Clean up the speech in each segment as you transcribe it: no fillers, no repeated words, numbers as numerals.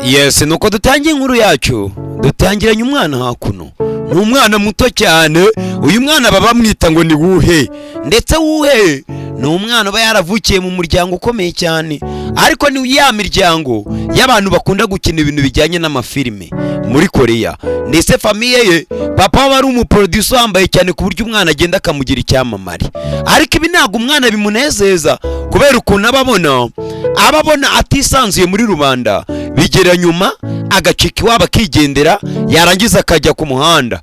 Yes, nuko dutangiye inkuru yacu, dutangiranye umwana hakuno. Ni umwana muto cyane. Uyu mwana baba bamwita ngo ni Wuhe. Ndetse Wuhe ni umwana uba yaravukiye mu muryango ukomeye cyane, ariko ni ya miryango y'abantu bakunda gukina ibintu bijyanye n'amafilime muri Koreya. Ndetse famille ye, papa we ari umuproducer wambaye cyane, ku buryo umwana agenda akamugira icyamamare. Ariko ibi ntabwo umwana bimunezeza, kubera ukuntu aba abona atisanzuye muri rubanda. Bigera nyuma agacika iwabo, akigendera, yarangiza akajya ku muhanda.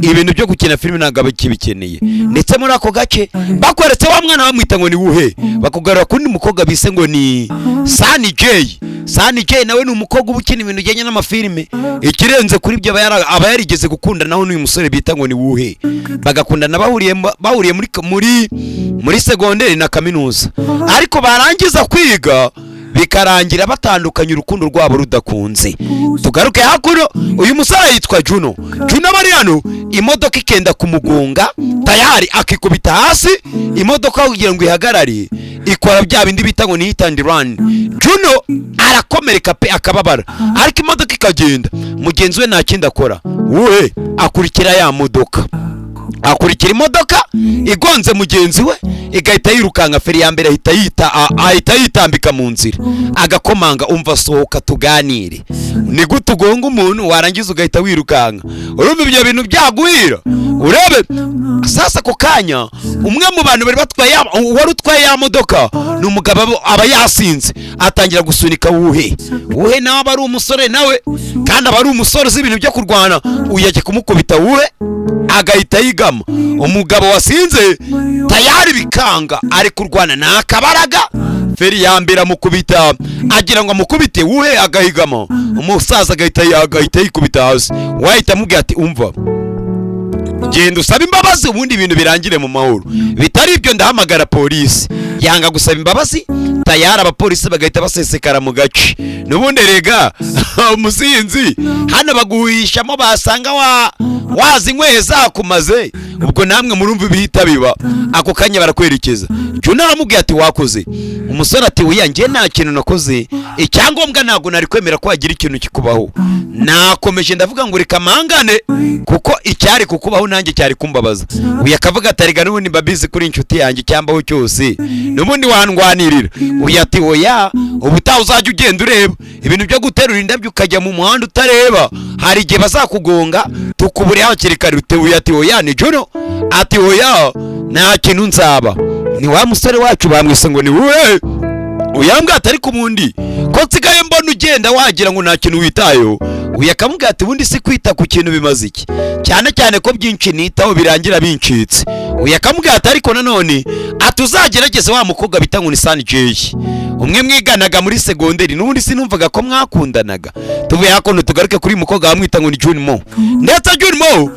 Ibintu byo gukina filime ntabwo aba akibikeneye. Ndetse muri ako gace bakweretse wa mwana bamwita ngo ni Wuhe, bakugarura kundi mukobwa bise ngo ni Sani Jay. Sani Jay nawe ni umukobwa uba ukina ibintu bijyanye n'amafilime. Ikirenze kuri ibyo, aba yarigeze gukundanaho n'uyu musore bita ngo ni Wuhe, bagakundana bahuriye muri segonderi na kaminuza, ariko barangiza kwiga bikarangira batandukanye, urukundo rwabo rudakunze. Tugaruke hakuno, uyu musore yitwa Juno. Juno aba ari hano, imodoka ikenda kumugonga, tayari akikubita hasi. Imodoka kugira ngo ihagarare ikora bya bindi bita ngo ni hit and run. Juno arakomereka pe, akababara, ariko imodoka ikagenda. Mugenzi we nta kindi akora, we akurikira ya modoka, akurikira imodoka igonze mugenzi we, igahita yirukanka. Feri ya mbere ahita yitambika mu nzira, agakomanga: "Umva, sohoka tuganire. Ni gute ugonga umuntu warangiza ugahita wirukanka? Urumva ibyo bintu byaguhira?" Urebe sasa, ako kanya umwe mu bantu bari batwaye wari utwaye ya modoka ni umugabo aba yasinze, atangira gusunika Wuhe. Wuhe nawe aba ari umusore nawe, kandi aba ari umusore uzi ibintu byo kurwana. Uyu ajya kumukubita, Wuhe agahita yigama. Umugabo wasinze tayari bikanga, ari kurwana ni akabaraga. Feri ya mbere amukubita, agira ngo amukubite, Wuhe agahigama, umusaza agahita yikubita hasi. Wahita amubwira ati: "Umva, genda usabe imbabazi, ubundi ibintu birangire mu mahoro. Bitari ibyo ndahamagara polisi." Yanga gusaba imbabazi, tayari abapolisi bagahita basesekara mu gace. N'ubundi rega umusinzi hano baguhishamo, basanga wa wazinyweye zakumaze. Ubwo namwe murumva ibihita biba. Ako kanya barakwerekeza. Juna aramubwiye ati: "Wakoze." Umusore ati: "Oya, njye nta kintu nakoze. Icyangombwa ntabwo nari kwemera ko hagira ikintu kikubaho. Nakomeje ndavuga ngo reka mangane, kuko icyari kukubaho nanjye cyari kumbabaza." Uyu akavuga ati: "Erega n'ubundi mbabizi kuri inshuti yanjye, icyambaho cyose n'ubundi wandwanirira." Uyu ati: "Oya, ubutaha uzajya ugenda ureba. Ibintu byo guterura indabyo ukajya mu muhanda utareba, hari igihe bazakugonga tukubure hakiri kare." Uyu ati: "Oya." Ni Juno ati: "Oya, nta kintu nzaba." Ni wa musore wacu bamwise ngo ni wowe. Uyambwira ati: "Ariko ubundi ko nsigaye mbona ugenda wagira ngo nta kintu witayeho?" Uyu akamubwira ati: "Ubundi si kwita ku kintu bimaze iki, cyane cyane ko byinshi nitaho birangira bincitse?" Uyu akamubwira ati: "Ariko nanone," ati, "uzagerageze wa mukobwa bita ngo ni Sani Jay, umwe mwiganaga muri segonderi. N'ubundi sinumvaga ko mwakundanaga?" Tuvuye hakuno, tugaruke kuri uyu mukobwa bamwita ngo ni June Mo. Ndetse June Mo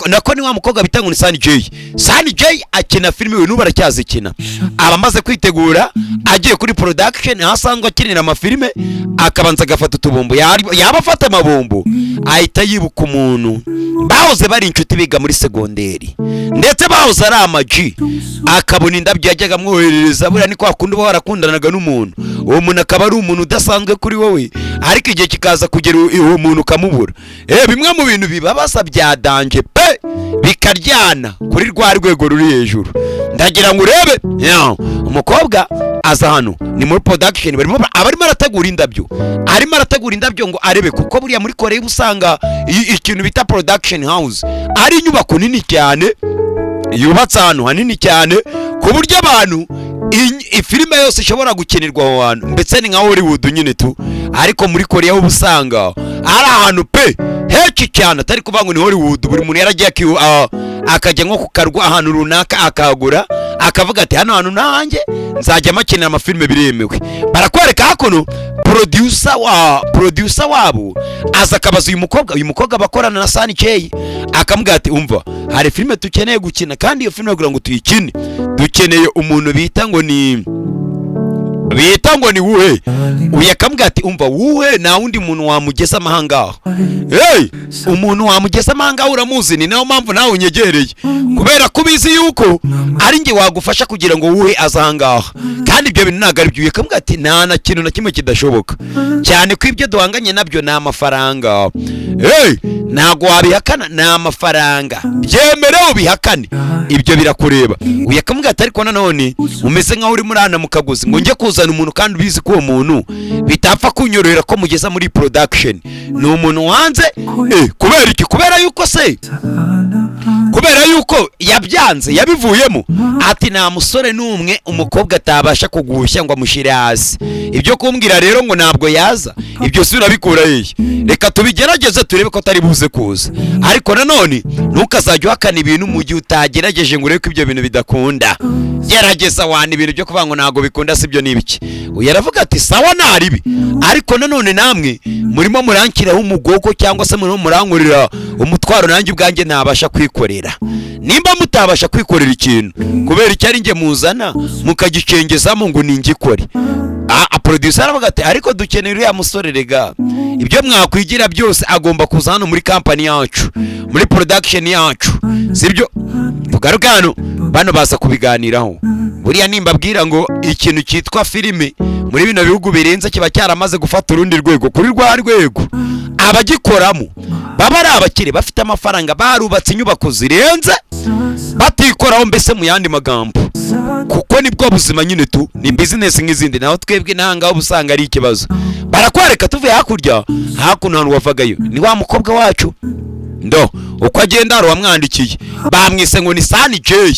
nako ni wa mukobwa bita ngo ni Sani Jay. Sani Jay akina filime, we n'ubu aracyazikina. Aba amaze kwitegura, agiye kuri production aho asanzwe akinira amafilime, akabanza agafata utubombo. Yaba afata amabombo, ahita yibuka umuntu bahoze bari inshuti biga muri segonderi, ndetse bahoze ari amaji, akabona indabyo yajyaga amwoherereza. Buriya ni kwa kundi uba warakundanaga n'umuntu, uwo muntu akaba ari umuntu udasanzwe kuri wowe, ariko igihe kikaza kugera uwo muntu ukamubura. Bimwe mu bintu bibabaza bya danger pe, bikaryana kuri rwa rwego ruri hejuru. Ndagira ngo urebe ya, umukobwa aza hano, ni muri production, barimo aba arimo arategura indabyo, arimo arategura indabyo ngo arebe, kuko buriya muri Korea uba usanga ikintu bita production house ari inyubako nini cyane, yubatse ahantu hanini cyane, ku buryo abantu ifilime yose ishobora gukinirwa aho hantu. Ndetse ni nka Hollywood nyine tu, ariko muri Korea uba usanga ari ahantu pe henshi cyane, atari kuvuga ngo ni Hollywood. Buri muntu yaragiye akajya nko ku karwa ahantu runaka, akahagura, akavuga ati: "Hano hantu nanjye nzajya makinira amafilime, biremewe." Barakwereka hakuno producer wabo aza akabaza uyu mukobwa. Uyu mukobwa bakorana na Sani Jay, akamubwira ati: "Umva, hari filime dukeneye gukina, kandi iyo filime kugira ngo tuyikine dukeneye umuntu bita ngo ni Bita ngo ni Wuhe. Uyu akambwira ati: "Umva Wuhe, nta wundi muntu wamugeza amahangaha." Hey, umuntu wamugeza amahangaha uramuzi, ni nayo mpamvu nawe unyegereye, kubera ko ubizi yuko ari njye wagufasha kugira ngo Wuhe aze ahangaha, kandi ibyo bintu ntabwo ari byo. Uyu akambwira ati: "Nta na kintu na kimwe kidashoboka, cyane ko ibyo duhanganye nabyo ni amafaranga." Hey, ntabwo wabihakana, ni amafaranga, byemere ubihakane, ibyo birakureba. Uyu akamubwira ati: "Ariko nanone umeze nkaho uri muri hano mu kagozi ngo njye kuzana umuntu, kandi ubizi ko uwo muntu bitapfa kunyorohera ko mugeza muri production, ni umuntu wanze." Kubera iki? Kubera yuko se, kubera yuko yabyanze, yabivuyemo. Ati: "Nta musore n'umwe umukobwa atabasha kugushya ngo amushyire hasi. Ibyo kumbwira rero ngo ntabwo yaza, ibyo si urabikura hehe? Reka tubigerageze turebe ko atari buze kuza. Ariko nanone ntukazajya uhakana ibintu mu gihe utagerageje ngo urebe ko ibyo bintu bidakunda. Gerageza wana, ibintu byo kuvuga ngo ntabwo bikunda si byo, ni ibiki?" Uyu aravuga ati: "Sawa, naribi, ariko nanone namwe murimo muranshyiraho umugogo, cyangwa se murimo murankorera umutwaro nanjye ubwanjye ntabasha kwikorera. Nimba mutabasha kwikorera ikintu, kubera icyo ari njye muzana mukagicengezamo ngo ningikore?" Ah, producer aravuga ati: "Ariko dukeneye uriya musore rega, ibyo mwakwigira byose agomba kuza hano muri company yacu, muri production yacu, sibyo?" Tugaruke hano, bano baza kubiganiraho. Buriya nimbabwira ngo ikintu cyitwa filime muri bino bihugu birenze kiba cyaramaze gufata urundi rwego, kuri rwa rwego abagikoramo baba ari abakire, bafite amafaranga, barubatse inyubako zirenze, batikoraho mbese mu yandi magambo, kuko nibwo buzima nyine tu, ni business nk'izindi. Naho twebwe ntangaho uba usanga ari ikibazo. Barakwereka tuvuye hakurya, hakuno hantu wavagayo ni wa mukobwa wacu ndo uko agenda. Hari uwamwandikiye, bamwise ngo ni Sani Jay.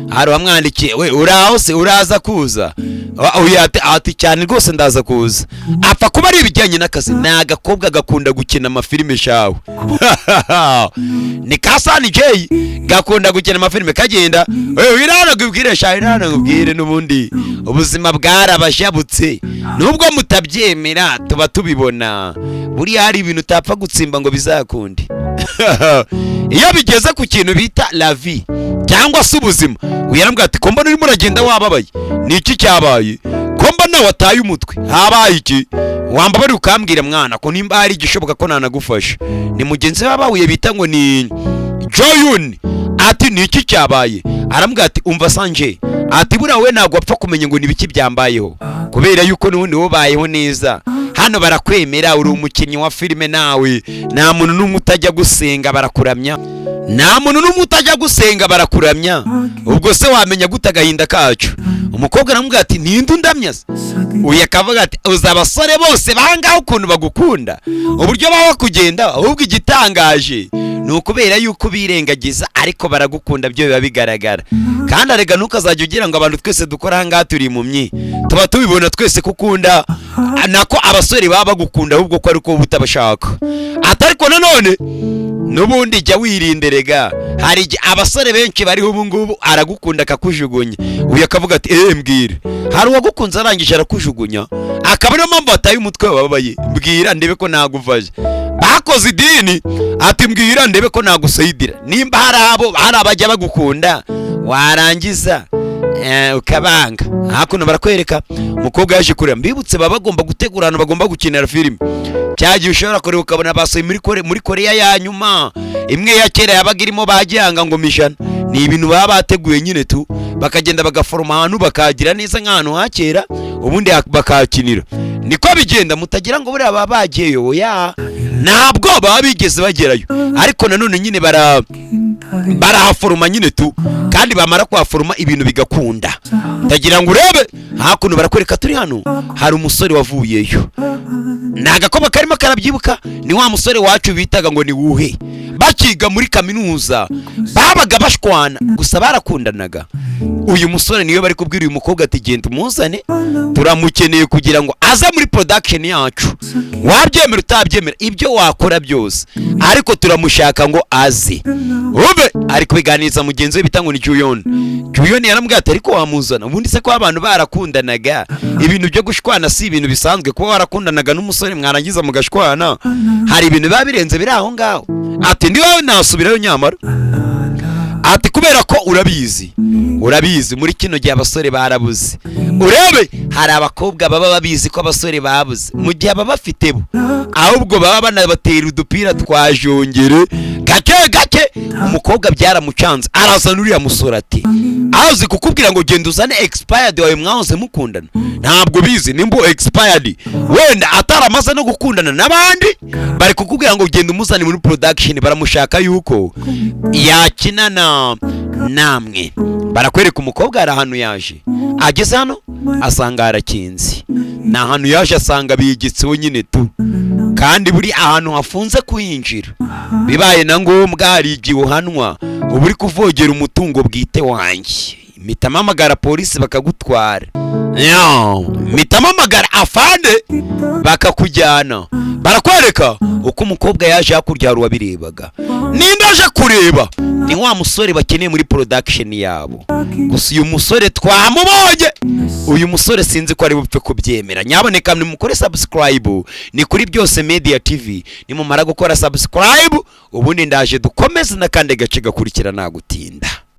Hari uwamwandikiye: "We, uraho se? Uraza kuza?" Uyu ati: "Cyane rwose, ndaza kuza." Apfa kuba ari ibijyanye n'akazi. Ni agakobwa gakunda gukina amafilime shawe, ni ka Sani Jay, gakunda gukina amafilime. Kagenda: "We, wirana nkubwire shawe, wirana nkubwire, n'ubundi ubuzima bwarabashabutse, nubwo mutabyemera tuba tubibona. Buriya hari ibintu utapfa gutsimba ngo bizakunde iyo bigeze ku kintu bita la vie cyangwa se ubuzima." Uyu ati: "Ko mbona urimo uragenda wababaye, ni iki cyabaye? Ko mbona wataye umutwe, habaye iki? Wambabariye ukambwira mwana, ko nimba hari igishoboka ko nanagufasha." Ni mugenzi we bahuye bita ngo ni Joyun. Ati: "Ni iki cyabaye?" Aramubwira ati: "Umva Sanje," ati, "buriya we ntabwo wapfa kumenya ngo ni ibiki byambayeho, kubera yuko n'ubundi wubayeho neza hano, barakwemera, uri umukinnyi wa filime nawe. Nta muntu n'umwe utajya gusenga barakuramya, nta muntu n'umwe utajya gusenga barakuramya. Ubwo se wamenya gute agahinda kacu?" Umukobwa aramubwira ati: "Ninde undamya se?" Uyu akavuga ati: "Uzi abasore bose bangaho ukuntu bagukunda, uburyo baba bakugenda? Ahubwo igitangaje ni ukubera yuko birengagiza, ariko baragukunda, byo biba bigaragara. Kandi arega ntukazajya ugira ngo abantu twese dukora ahangaha turi impumyi, tuba tubibona twese ko ukunda, nako abasore baba bagukunda, ahubwo ko ariko utabashaka." Ati: "Ariko nanone n'ubundi jya wirinda rega, hari igihe abasore benshi bariho ubu ngubu aragukunda akakujugunya." Uyu akavuga ati: "Eee, mbwira, hari uwagukunze arangije arakujugunya, akaba ariyo mpamvu wataye umutwe wababaye? Mbwira ndebe ko nagufasha." Bakoze idini. Ati: "Mbwira ndebe ko nagusayidira, nimba hari abo, hari abajya bagukunda warangiza ukabanga." Hakuno barakwereka umukobwa yaje kureba. Mbibutse, baba bagomba gutegura ahantu bagomba gukinira filime. Cya gihe ushobora kureba ukabona basohoye muri Koreya ya nyuma, imwe ya kera yabaga irimo bagihanga ngo 100. Ni ibintu baba bateguye nyine tu, bakagenda bagaforoma ahantu bakagira neza nk'ahantu ha kera, ubundi bakahakinira. Niko bigenda, mutagira ngo buriya baba bagiyeyo. Oya, ntabwo baba bigeze bagerayo, ariko nanone nyine barahaforoma nyine tu, kandi bamara kuhaforoma ibintu bigakunda. Ndagira ngo urebe hakuno, barakwereka turi hano, hari umusore wavuyeyo. Ni agakobwa karimo karabyibuka, ni wa musore wacu bitaga ngo ni Wuhe. Bakiga muri kaminuza babaga bashwana, gusa barakundanaga. Uyu musore niwe bari kubwira uyu mukobwa ati: "Genda umuzane, turamukeneye kugira ngo aze muri production yacu. Wabyemera utabyemera, ibyo wakora byose, ariko turamushaka ngo aze." Ube ari kubiganiriza mugenzi we bita ngo ni Juyoni. Juyoni yaramubwiye ati: "Ariko wamuzana ubundi se, ko abantu barakundanaga, ibintu byo gushwana si ibintu bisanzwe? Kuba warakundanaga n'umusore mwarangiza mugashwana, hari ibintu biba birenze biri aho ngaho." Ati: "Ndi wowe nasubirayo nyamara." Ati: "Kubera ko urabizi, urabizi muri kino gihe abasore barabuze." Urebe, hari abakobwa baba babizi ko abasore babuze, mu gihe aba bafite bo ahubwo baba banabatera udupira twa jongere gake gake. Umukobwa byaramucanze, arazana uriya musore ati azi kukubwira ngo genda uzane expired wawe mwahoze mukundana. Ntabwo bizi nimba expired wenda ataramaze no gukundana n'abandi. Bari kukubwira ngo genda umuzane muri production, baramushaka yuko yakinana namwe. Barakwereka umukobwa hari ahantu yaje, ageze hano asanga harakinze. Ni ahantu yaje asanga bigitseho nyine tu, kandi buri ahantu hafunze kuhinjira bibaye na ngombwa hari igihe uhanwa, uba uri kuvogera umutungo bwite wanjye. Mpita mpamagara polisi bakagutwara. Yo, mpita mpamagara afande bakakujyana. Barakwereka uko umukobwa yaje hakurya, hari uwabirebaga. Ninde aje kureba? Ni wa musore bakeneye muri production yabo. Gusa uyu musore twamubonye, uyu musore sinzi ko ari bupfe kubyemera. Nyaboneka nimukore subscribe, ni kuri Byose Media TV. Nimumara gukora subscribe, ubundi ndaje dukomeze n'akandi gace gakurikira, nagutinda.